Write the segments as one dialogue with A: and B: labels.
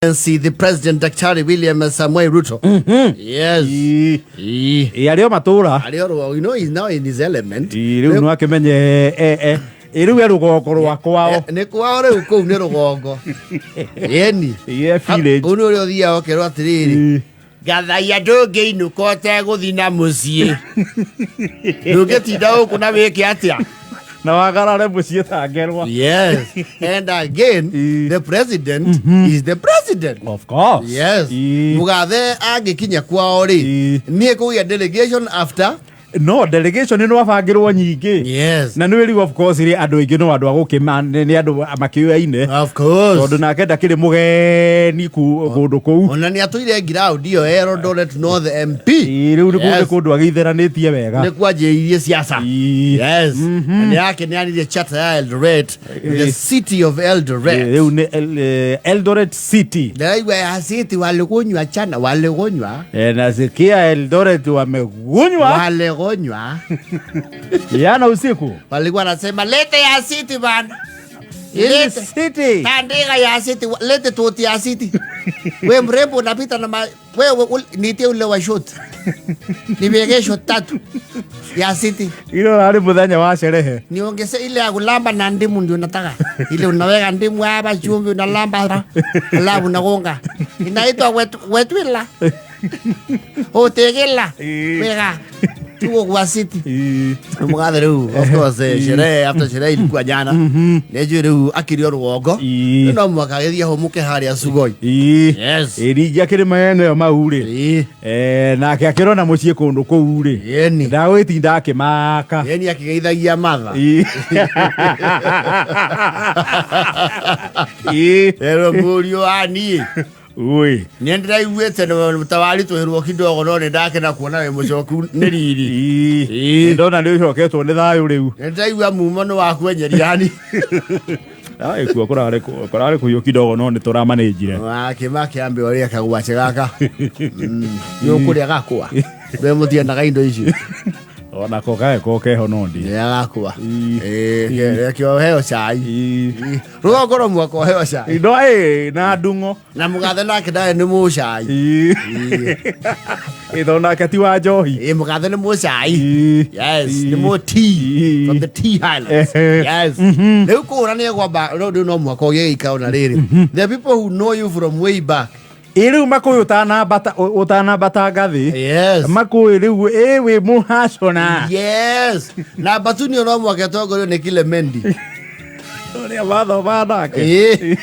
A: Excellency the President Daktari William Samoei Ruto. Yes.
B: Ĩ arĩ o matũra.
A: Arĩ o rũgongo. You know he's now in his element.
B: Ĩ, rĩu no akĩmenye ĩ rĩu e rũgongo rwa kwao.
A: Nĩ kwao rĩu kũu nĩ rũgongo. Yeni.
B: Ĩ, e village.
A: Kũu nĩ ũrĩa ũthiaga ũkerwo atĩrĩrĩ. Gathaia ndũngĩinũka ũtegũthiĩ na mũciĩ. Ndũngĩtinda gũkũ na wĩke atĩa?
B: Na wagarare mũciĩ ta ngerwa.
A: Yes. And again, the president is the president.
B: Of course.
A: Yes. Mugathe angĩkinya kwao rĩ, niĩ kũgĩa delegation after
B: No delegation nĩ wabangĩrwo nyingĩ.
A: Yes.
B: Na nĩ rĩu of course rĩ andũ aingĩ no andũ a gũkĩma nĩ andũ makĩũyaine.
A: Of course.
B: Tondũ nake ndakĩrĩ mũgeni kũndũ kũu.
A: Ona nĩ atũire ground ĩyo Eldoret North MP.
B: Ĩ, rĩu nĩ kũndũ kũndũ agĩitheranĩtie wega.
A: Nĩ kwanjĩrĩirie siasa. Yes. Na nĩ akĩneanire charter ya Eldoret, the city of Eldoret.
B: Rĩu nĩ Eldoret City.
A: Ndĩraigua ya city walikunywa chana walikunywa.
B: Nasikia Eldoret wamegunywa
A: Walikunywa.
B: jana usiku.
A: Walikuwa nasema lete ya city bana.
B: Ili
A: Lete.
B: City.
A: Tandika ya city, lete toti ya city. We mrembo unapita na wewe nitie ule wa shot. Niweke shot tatu ya city.
B: Ilo rari muthenya wa sherehe.
A: Niongeze ile ya kulamba na ndimu ndio nataka. Ile unaweka ndimu hapa chumvi unalamba hapa. Alafu unagonga. Inaitwa wetwila. Otegela. Wega. Tuko kwa city. Mugathe rĩu of course sherehe after sherehe ilikuwa jana. Nĩnjũĩ rĩu akĩrĩ o rũgongo. No mũhaka agĩthiĩ ahũmũke harĩa Sugoi. Yes.
B: Ĩ, ningĩ akĩrĩ maeno ĩyo mau rĩ. Nake akĩrona mũciĩ kũndũ kũu rĩ.
A: Yeni.
B: Ndagũgĩtinda akĩmaka.
A: Yeni akĩgeithagia matha. Ero mũriũ wa niĩ.
B: Ui.
A: Nĩ ndĩraiguĩte nĩ tawari twĩrwo kidogo no nĩ ndakena kuona wĩ mũcoku nĩ riri.
B: Ndona nĩ ũcoketwo nĩ thayũ rĩu.
A: Nĩ ndĩraigua mumo nĩ wakwenyeria yani.
B: Kuo kũrarĩ kũhiũ kidogo no nĩ tũramanĩnjire.
A: Wakĩma kĩambe ũrĩa kagwace gaka. Nĩ ũkũrĩa gakwa. We mũtiendaga indo ici.
B: Onako gagĩkorwo keho no ndi.
A: Nĩ gakwa. Reke ũheo cai. Rũgongo rwa mwaka ũheo cai.
B: No na ndung'o.
A: Na mũgathe nake ndarĩ nĩ mũcai.
B: Ĩ, tondũ nake ti wa njohi.
A: Ĩ, mũgathe nĩ mũcai. Yes, nĩ mũ tea from the tea highlands. Yes. Rĩu kũũra nĩ egwamba rĩu no mũhaka ũgĩe gĩikaro na rĩrĩ. The people who know you from way back.
B: Ĩ, rĩu makũĩ ũtanambata ngathĩ.
A: Yes.
B: Makũĩ rĩu ĩ wĩ mũhacona.
A: Yes. Na Batuni no mũhaka ĩtongorio nĩ Kilemendi.
B: Ũrĩa mathoma nake.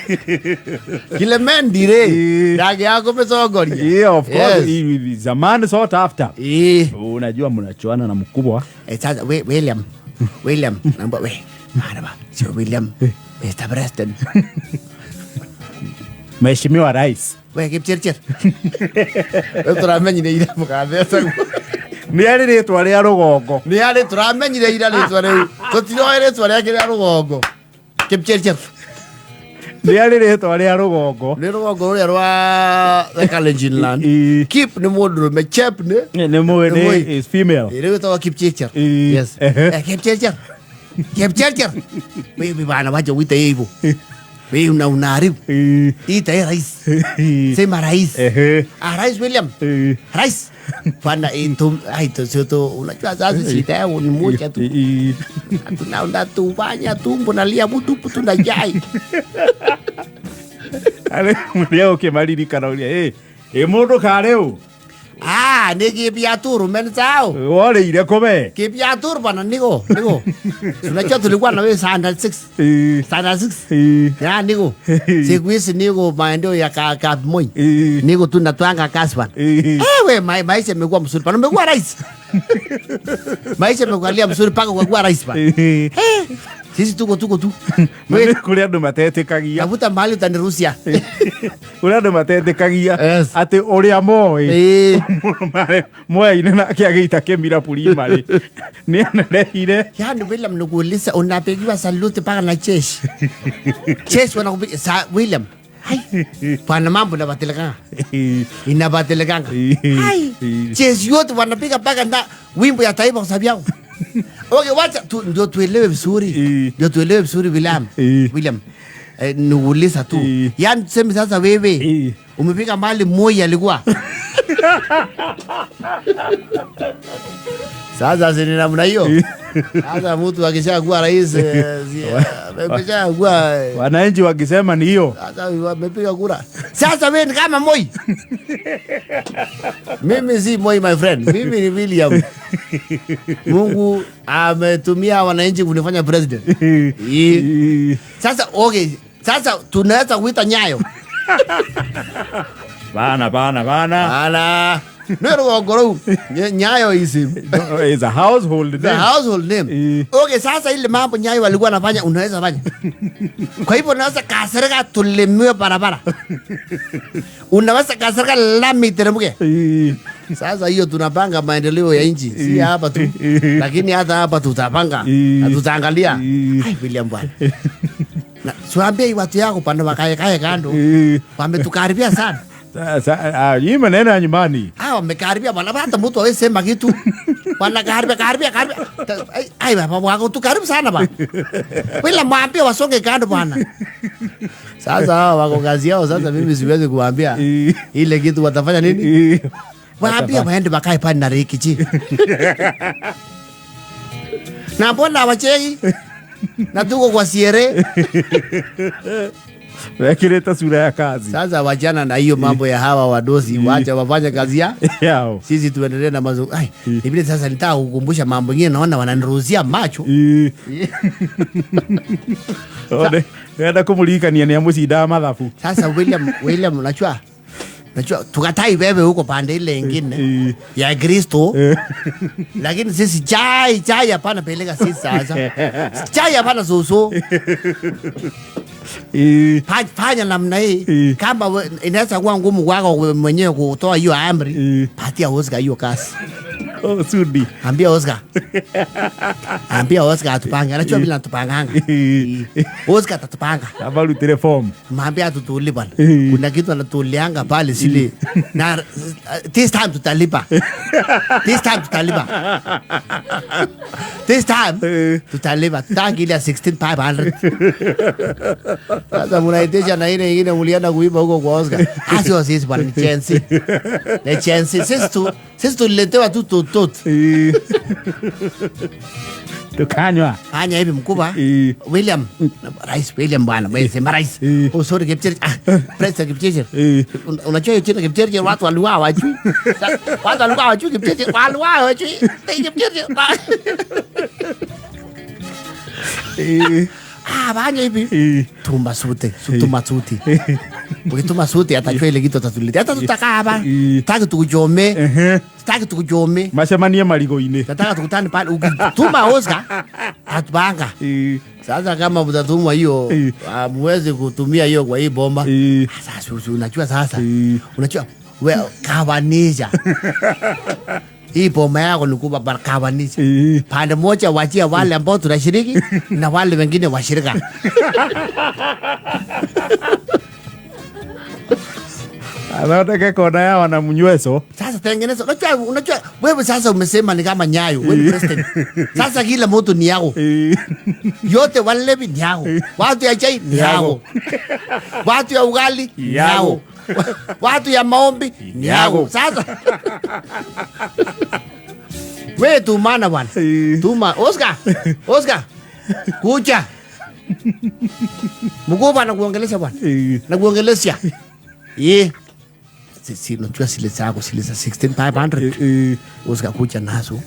A: Kilemendi rĩ ndangĩaga kũmĩtongoria.
B: Yeah, of course.
A: Yes.
B: Zamani sought after. Unajua mnachuana na mkubwa.
A: Sasa William. William, naomba we. Maana ba, sio William. Mr. President.
B: Mheshimiwa Rais.
A: We Kipchirchir. We tũramenyire ira mũgathe etagwo.
B: Nĩ arĩ rĩtwa rĩa rũgongo.
A: Nĩ arĩ tũramenyire ira rĩtwa rĩu. Tũtiroĩ rĩtwa rĩake rĩa rũgongo. Kipchirchir.
B: Nĩ arĩ rĩtwa rĩa rũgongo.
A: Nĩ rũgongo rũrĩa rwa the Kalenjin land. Kip nĩ mũndũrũme, Chep nĩ
B: Nĩ mũĩ,
A: Nĩ
B: nĩ
A: mũĩ.
B: is female.
A: Rĩu ĩtagwo Kipchirchir. Yes. Kipchirchir. Kipchirchir. Wewe bana wacha uite hivyo. Wewe unaharibu. Ita yeye rais. Sema rais. Rais William. Rais. Bana, ai, tu, sio tu, unajua sasa shida yao ni moja tu. Tunaenda tufanya tumbo nalia mtu tu na jai.
B: Ale mlio ukimaririkana uria, mundu kareu.
A: Ni kipiaturu menzao.
B: Wale ile kome.
A: Kipiaturu bana niko, niko. Unajua tulikuwa na wewe standard 6. Standard 6. Ya niko. Siku hizi niko maendeleo ya ka Moi. Niko tunatwanga kazi bana. We maisha imekuwa mzuri bana. Umekuwa rais. Maisha imekuwa mzuri paka kwa rais bana. Sisi tuko tu.
B: Wewe kule andu matetekagia.
A: Tafuta mahali utaniruhusia.
B: Kule andu matetekagia.
A: Yes.
B: Ati uria moi. Moi na akiagita kemira primary. Ni anarehire.
A: Yaani William nikuuliza unapigiwa salute paka na jeshi. Jeshi wanakupiga William. Hai. Bwana mambo inabadilikanga. Inabadilikanga. Hai. Jeshi yote wanapiga paka na wimbo ya taifa kwa sababu yao. Okay, wacha tu, ndio tuelewe vizuri. Ndio tuelewe vizuri William. William. Niuliza tu. Yaani tuseme sasa wewe umefika mahali Moi alikuwa. Sasa si ni namna hiyo. Sasa mtu akishakuwa rais, ameshakuwa,
B: wananchi wakisema ni hiyo.
A: Sasa wamepiga kura. Sasa wewe ni kama Moi. Mimi si Moi, my friend. Mimi ni William. Mungu ametumia wananchi kunifanya president. Sasa okay, sasa tunaweza kuita Nyayo.
B: Bana bana bana.
A: Bana. Nero Nyayo is
B: is a household name.
A: The household name. Okay, sasa ile mambo Nyayo walikuwa wanafanya unaweza fanya. Kwa hivyo unaweza kasirika tulimiwe barabara. Unaweza kasirika lami teremke. Sasa hiyo tunapanga maendeleo ya nchi, si hapa tu. Lakini hata hapa tutapanga na tutaangalia. Ai William bwana. Na siwaambie watu yako pande wakae kae kando. Wametukaribia sana.
B: Sasa hii maneno ya nyumbani.
A: Wamekaribia bwana, hata mtu hawezi sema kitu. Wanakaribia karibia karibia. Ai baba wako tu karibu sana bwana. Wala mwambie wasonge kando bwana. Sasa wako kazi yao, sasa mimi siwezi kuambia ile kitu watafanya nini? Waambie waende wakae pale na Rikichi. Na mbona wachei? Na tuko kwa siere.
B: Wekileta sura ya kazi.
A: Sasa wachana na hiyo mambo ya hawa wadosi, wacha wafanye kazi yao. Sisi tuendelee na mazungumzo. Ai, ibile sasa nitaka kukumbusha mambo mengine, naona wananiruhusia macho.
B: Ode, nenda kumulika ni amucindaga mathabu.
A: Sasa William unajua? Unajua tukatai wewe huko pande ile nyingine ya Kristo. Lakini sisi chai hapana peleka sisi sasa. Chai hapana soso. Fanya namna hii. Kama inaweza kuwa ngumu kwako mwenyewe kutoa hiyo amri, patia Oscar hiyo kazi.
B: Oh, Sudi.
A: Ambia Oscar. Ambia Oscar atupange. Anajua vile anatupanganga. Oscar atatupanga.
B: Abalu telefone.
A: Mwambie atutulie bwana. Kuna kitu anatulianga pale sile. Na this time tutalipa. This time tutalipa. This time tutalipa. Tangi ile 16,500. Sasa mnaitisha na ile nyingine mlienda kuiba huko kwa Oscar. Asio sisi bwana ni chance. Ni chance. Sisi tuliletewa tu tot.
B: Tukanywa.
A: Fanya hivi mkubwa. William, Rais William bwana, wewe sema rais. Oh sorry Kipchirchir. President Kipchirchir. Unajua hiyo jina Kipchirchir watu walikuwa hawajui. Watu walikuwa hawajui Kipchirchir, walikuwa hawajui. Kipchirchir. Fanya hivi. Tuma suti, tuma suti. Ukituma suti atajua ile kitu atatuletea. Hata tutakaa hapa. Tutaki tukujome. Tutaki tukujome.
B: Macemanie marigo-inĩ.
A: Nataka tukutane pale. Ukituma Oscar atupanga. Sasa kama mtatuma hiyo, muweze kutumia hiyo kwa hii bomba. Sasa unajua sasa. Unajua wewe kawanisha. Hii boma yako ni kubwa kawanisha. Pande moja wachia wale ambao tunashiriki na wale wengine washirika.
B: Anataka kona yao na mnyweso.
A: Sasa tengeneza. Unajua wewe sasa umesema ni kama Nyayo, wewe ni president. Sasa kila mtu ni yao. Yote wale ni yao. Watu ya chai ni yao. Watu ya ugali ni yao. Watu ya maombi ni yao. Sasa wewe tumana bwana. Tuma Oscar. Oscar. Kuja. Mkubwa anakuongelesha bwana. Nakuongelesha. Si unajua zile zako zile za 16,500. Oscar kuja nazo.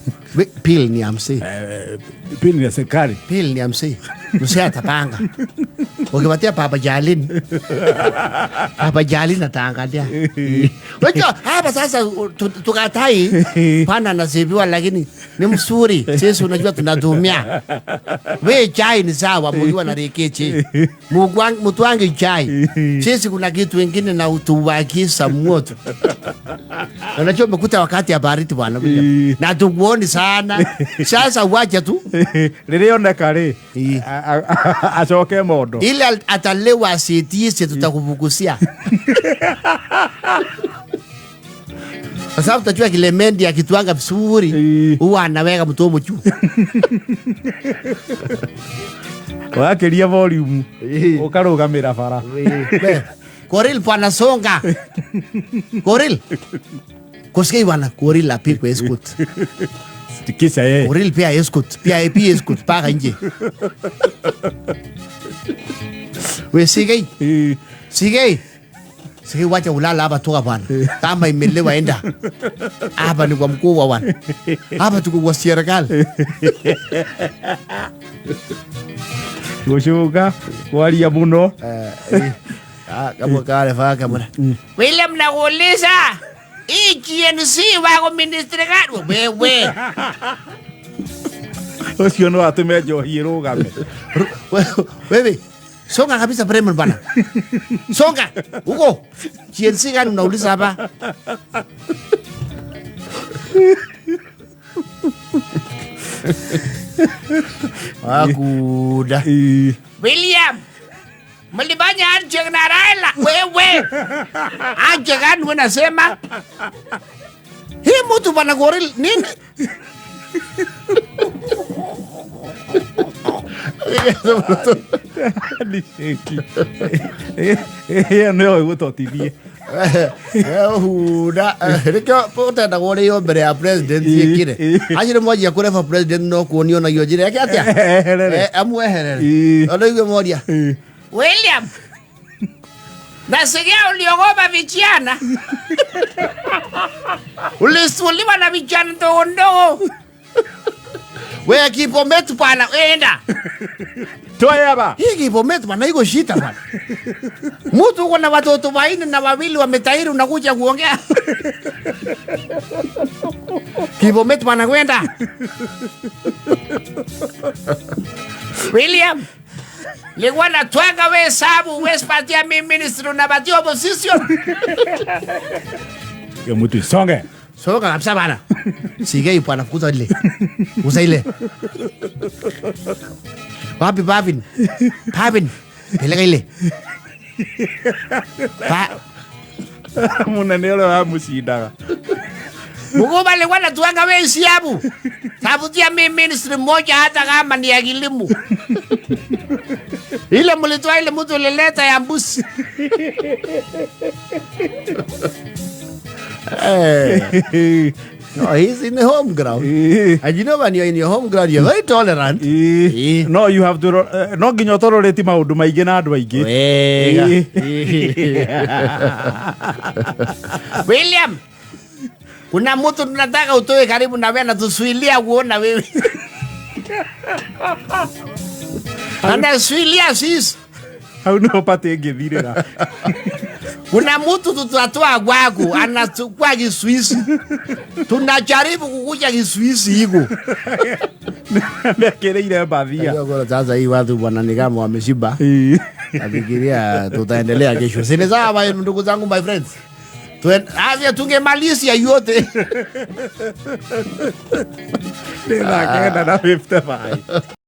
A: Pili ni hamsini.
B: Pili ni ya serikali.
A: Pili ni hamsini. Mzee atapanga. Ukipatia Papa Jalini. Papa Jalini ataangalia. Unajua hapa sasa tukatai pana anasibiwa lakini ni mzuri. Sisi unajua tunatumia. Wewe chai ni sawa mkiwa na rekeche. Mtwange chai. Sisi kuna kitu wengine na utuwakisa moto. Unajua umekuta wakati ya baridi bwana. Na tukuoni sana. Sasa wacha tu.
B: Lilioneka ri. Acoke mondo.
A: Ile atalewa asitiise tutakufukusia. Kwa sababu tutajua kilemendi akitwanga vizuri huwa anaweka mtomo juu.
B: Wakiria volume ukarugamira bara.
A: We, Koril bwana songa. Koril. Koskei bwana Koril apikwe escort.
B: Tikisa yeye.
A: Koril pia escort, pia AP escort paka nje. We sigei. Sigei. Sigei, wacha ulala hapa, toka bwana. Kama imelewa enda. Hapa ni kwa mkubwa bwana. Hapa tuko kwa serikali.
B: Gucuka kwaria muno.
A: Ah, kama kale faka bwana. William, nakuuliza hii GNC wako ministry gani wewe?
B: Ucio no atume njohi irugame.
A: Wewe songa kabisa Bremen bwana. Songa huko. GNC gani unauliza hapa? Akuda. William, mlifanya handshake na Raila wewe. Handshake gani unasema? Hii mtu bwana goril nini?
B: Ĩyo nĩyo ĩgũtotithie.
A: Hura rĩkĩo ũtenda kũrĩo mbere ya president ĩkire acio nĩ mwanjia kũreba president no kuonio nagio njĩra yake atĩa.
B: Eherere.
A: Amweherere ona igue moria. William, nasikia uliogopa vijana, ulisuliwa na vijana ndogo ndogo. We Kibomet bwana, enda.
B: Toyaba.
A: Hii Kibomet bwana iko shida bwana. Mtu uko na watoto wanne na wawili wametahiri unakuja kuongea. Kibomet bwana kwenda. William, likuwa natwanga we sabu we spatia mi ministry unapatia opposition.
B: Yo mtu songe.
A: Songa kabisa bana. Sigei bwana, fukuza ile. Fukuza ile. Wapi Pavin? Pavin. Peleka ile. Pa
B: Munene ũrĩa wamucindaga.
A: Mkubwa alikuwa anatuanga wewe siabu. Tafutia mimi ministry moja hata kama ni ya kilimo. Ile mlitoa ile mtu ilileta ya mbuzi. No, he's in the home ground. And you know when you're in your home ground, you're very tolerant.
B: No, you have to no nginya ũtororeti maũndũ maingĩ na andũ aingĩ.
A: Wega. William, kuna mtu tunataka utoe karibu na wewe anatuzuilia kuona wewe. Anasuilia sisi.
B: Hau nĩho pate ĩngĩthirĩra.
A: Kuna mtu tutatoa kwako anachukua kisuizi. Tunajaribu kukuja kisuizi hiko.
B: Mekĩrĩire mbathia.
A: Kwa sasa hii watu bwana ni kama wameshiba. Nafikiria tutaendelea kesho. Si ni sawa ndugu zangu, my friends? Afya tungemalizia yote.
B: Nĩ thaa 9:55.